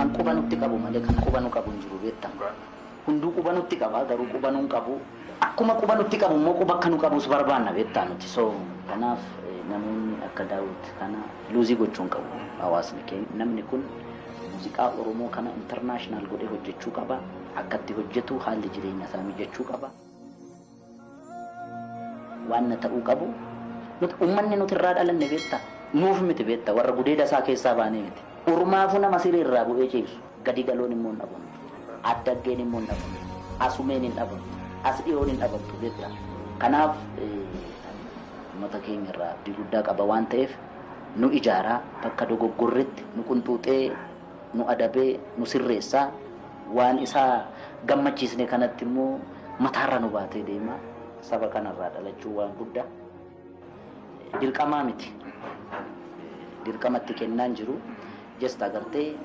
Kan quba nutti qabu malee kan quba nu qabu hin jiru, beektaa. Hunduu quba nutti qaba, garuu quba nu hin qabu. Akkuma quba nutti qabu immoo quba akka nu qabus barbaanna, beektaa nuti. So kanaaf namoonni akka Daawit kana lose gochuu hin qabu hawaasni keenya. Namni kun muuziqaa Oromoo kana international godhee hojjechuu qaba. Akka itti hojjetu haalli jireenya isaa mijachuu qaba. Waan na ta'uu qabu nuti, uummanni nuti irraa dhalanne, beektaa, nuuf miti, beektaa, warra gudeeda isaa keessaa baanee miti. Ormaafuu nama siree irraa bu'ee ciibsu. Gadi galoon immoo hin dhabamtu. Addaggeen immoo hin dhabamtu. Asumeen hin dhabamtu. As dhiyoon hin dhabamtu, beektaa. Kanaaf uummata keenya irraa abdii guddaa qaba waan ta'eef nu ijaaraa, bakka dogoggorretti nu qunxuuxee, nu adabee, nu sirreessaa, waan isaa gammachiisne kanatti immoo mataarra nu baatee deema. Saba kanarraa dhalachuu waan guddaa dirqamaa miti. Dirqamatti kennaan jiru. Just agartee.